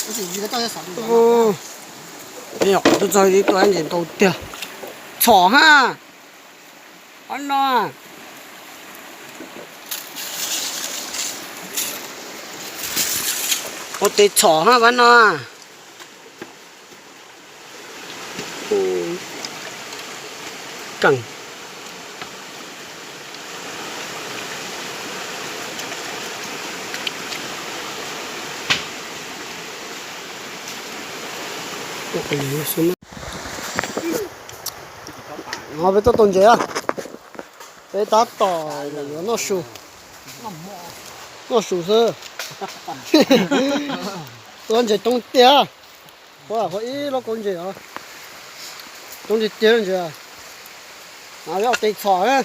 Ub, nyuam qhuav tuaj txog ib tug ntses ntau tiag. Txhom ha. Ob no. Ua tes txhom ha pab no. Keej. Peb tuaj tau ntses, peb tab tom yuav noj su, noj su xwb. Ua ntses coob tiag. Ua ib lub kaub ntses os, coob tiag tiag ntses. Peb ua tes txhom na.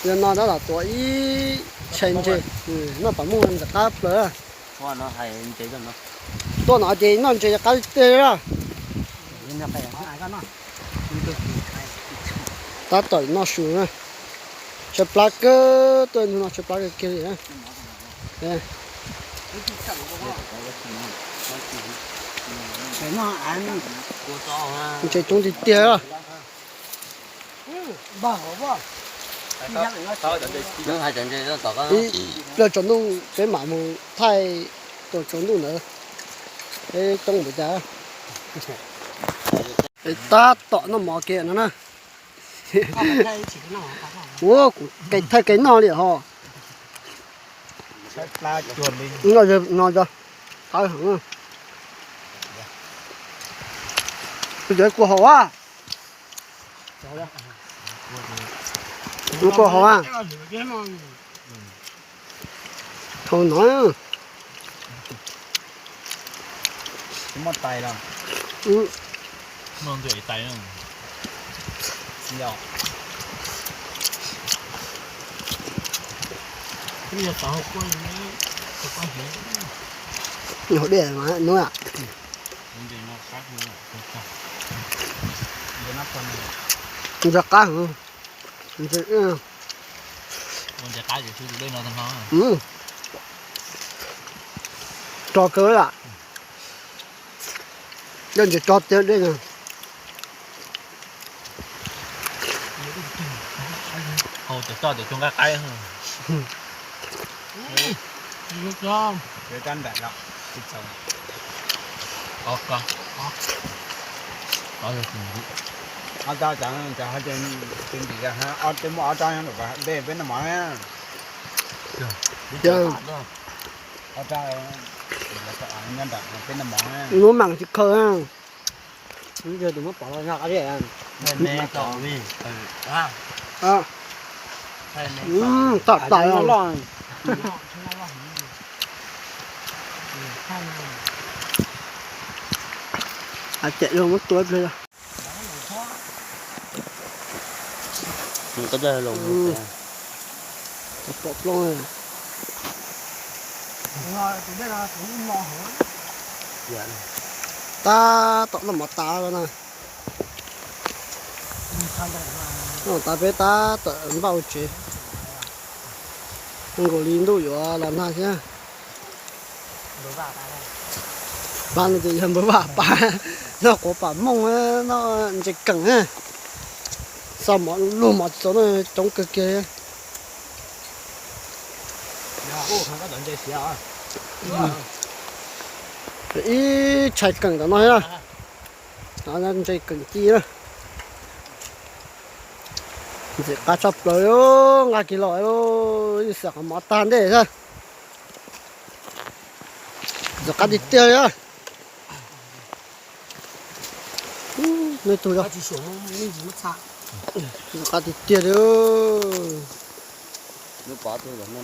Yog no tab tom tuav ib tshais ntses, noj pam muj ntxim qab plaws. Tuaj no ces noj ntses qab tiag tiag. Tab tom noj su na. Tshaib plab kawg, tuaj hnub no tshaib plab kawg kiag li na. Ntses coob tiag tiag. Ib pliag tsaus ntuj peb mam mus thaij, tsaus ntuj ntawd peb coob npaum cas. Peb tab tom noj mov kiag no na. Ua kuv kev thaij kev noj li ho. No, qhawv heev. Kuv cov kua hau a. Kua hau a. Thau no. Hauv dej hnub a. Ntses qab heev. Rog kawg lawm. Yog ntses rog tiag dej na. Haus cov coj cov cua nqaij qaib. Ob rab, ob rab, ob rab, ob rab nyob peb noj mov na. Ob rab nyob nram peb noj mov na. Lub mas tsis khaws na. Tus muab pov los noj qab zej. Toj tas loj. Ces muab tua ib pliag. Pom plooj. Tab tom noj mov tas na. Noj tas peb tab tom npaj ua tsev. Nkaus li ntuj yuav los nag thiab. Pab no ces yog npawg Vaj Pab, noj quav pam mooj, noj ntses keem na. Xav mov lug mov tsis txaus no, coob kawg kiag. Ib tshais keem tom no thiab. Ntses keem ci na. Ntxim qab tshaj plaws, nqa kiag los, yeej xav qhov mov tag ntej thiab. Ntxim qab tiag tiag li. Nej tug, ntxim qab tiag tiag li.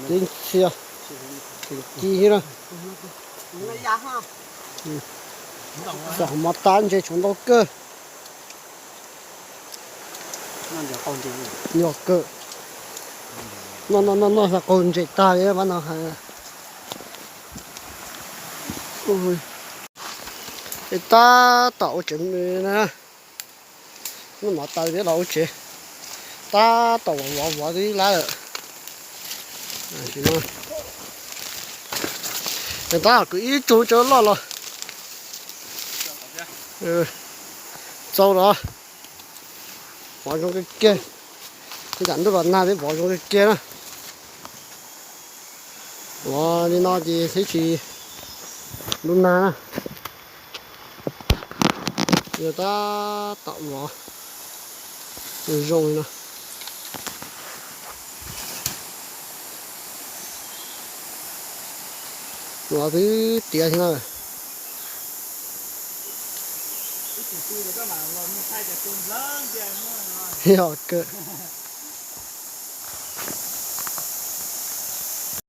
Tib ntxhia ci na. Xav qhov mov tag, ntses tshuav ntau kawg. Yog kawg. Noj noj noj noj xav qaug ntses tag li pab no. Peb tab tom ua tsev na. Noj mov tas peb los ua tsev. Tab tom vov vov vov twb ib lab lawm. Tam sim no tab kwv ib tug tso loj los txaus los. Vov zoo kiag kiag. Tej tam ntuj los nag peb vov zoo kiag kiag na. Vov li no ces thiaj tsis ntub nag na. Yog tab tom vov zoo li no. Vov twb tiav thiab na. Yog kawg.